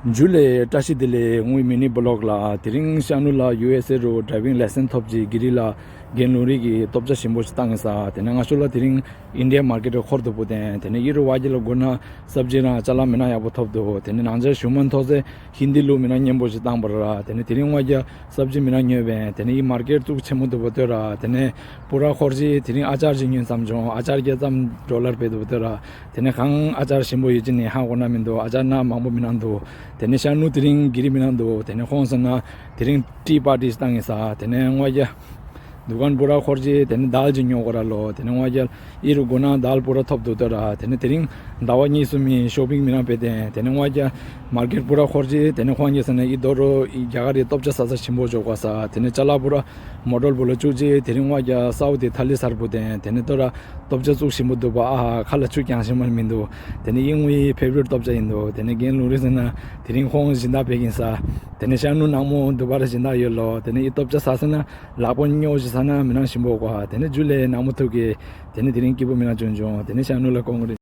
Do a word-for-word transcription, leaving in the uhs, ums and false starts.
འཇུ་ལེ། བཀྲ་ཤིས་བདེ་ལེགས། དངུལ་མི་ནི་བི་ལོག་ལ། དེ་རིང་ཤར་ནུ་ལ་ཡུ་ཨེས་ཨེ་རུ་ཌ་རའི་ཝིང་ལའི་སན་སི་ཐོབ་ཅིག་གི་རི་ལ་རྒན་ལུང་རིགས་ཀྱི་སྟོབས་ཆ་ཞིམ་པོ་ཞིག་བཏང་ཡིན་ས། དེ་ནས་ང་ཚོ་ལ་དེ་རིང་ཨིན་ཌི་ཡ་མར་ཀེཊ་འཁོར་དུ་བུ་དེ། དེ་ནས་ཨི་རུ་བ་གི་ལ་དགོས་ན་སབ་ཇི་རང་ཅ་ལག་མི་ན་ཡག་པོ་ཐོབ་འདུག་དེ་ནས་ནང་ཆ་ཞུ་མ་མཐོ་ཚེ་ཧིན་དི་ལུགས་མི་ན་སྙན་པོ་ཞིག་བཏང་པ་ར། དེ་ནས་དེ་རིང་བ་གི་སབ་ཇི་མི་ན་ཉོས་པས། དེ་ནས་ཨི་མར་ཀེཊ་ཙུག་ཆེན་མོ་འདུག་པ་ལྟོས་ར། དེ་ནས་པུ་ར་འཁོར་ཅིག་དེ་རིང་ཨ་ཅར་ཅིག་ཉོས་ཙམ་བྱུང་། ཨ་ཅར་བརྒྱད་ཙམ་ཌོ་ལར་བེད་འདུག་པ་ལྟོས་ར། དེ་ནས་གང་ཨ་ཅར་ཞིམ་པོ་ཡོད་ཅི་ནས་ཧ་གོ་ན་མི་འདུག་ཨ་ཅར་ན་མང་པོ་མི་ན་འདུག་དེ་ནས་ཤར་ནུ་དེ་རིང་གི་རི་མི་ན་འདུག་དེ་ནས་ཁོང་ཟེར་ན་དེ་རིང་ཊི་པར་ཊི་བཏང་ཡིན་ས། དེ་ནས་ངོ་རྒྱ་དུ་ཀན་པུ་ར་འཁོར་ཅིག་དེ་ནས་དཱལ་ཅིག་ཉོ་དགོས་ར་ལོ། དེ་ནས་ངོ་རྒྱ་ཨི་རུ་དགོས་ན་དཱལ་པུ་ར་ཐོབ་འདུག་ལྟོས་ར། དེ་ནས་དེ་རིང་ཟླ་བ་གཉིས་གསུམ་མིན་ཤོ་པིང་མི་ན་བེད་དེ། དེ་ནས་ངོ་རྒྱ་མར་ཀེཊ་པུ་ར་འཁོར་ཅིག་དེ་ནས་ཁོང་གིས་ཟེར་ན་ཨི་རྡོ་རོ་ཨི་རྒྱ་གར་རི་སྟོབས་ཆ་ཟ་ས་ཞིམ་པོ་འཇོག་ག་ས། དེ་ནས་ཅ་ལག་པུ་ར་མོ་ཊོལ་པོ་ལ་བཅུག་ཅིག་དེ་རིང་བ་རྒྱ་སའུ་དེ་ཐ་ལི་སར་པོ་དེ། དེ་ནས་ལྟོས་ར་སྟོབས་ཆ་ཙུག་ཞིམ་པོ་འདུག་པ། ཨ་ཧ། ཁ་ལ་ཆུ་རྐྱང་ཞིམ་མ་མི་འདུག་དེ་ནས་ཨི་ངུའི་ཕེ་བ་རི་ཊི་སྟོབས་ཆ་ཡིན་འདུག་དེ་ནས་རྒན་ལུང་རིགས་ཟེར་ན་དེ་རིང་ཁོང་སྦྱིན་བདག་བེད་ཡིན་ས། དེ་ནས་ཤར་ནུ་ནག་མོ་འདུག་པ་ར་སྦྱིན་བདག་ཡོད་ལོ། དེ་ནས་ཨི་སྟོབས་ཆ་ཟ་ས་ན་ལག་པ་སྨྱོ་ཞིག་ཟ་ན་མི་ན་ཞིམ་པོ་གོ། དེ་ནས་འཇུ་ལེ་ནག་མོ་ཐུག་གི། དེ་ནས་དེ་རིང་སྐྱིད་པོ་མི་ན་བྱུང་བྱུང་། དེ་ནས་ཤར་ནུ་ལ་ཀོང་རེ།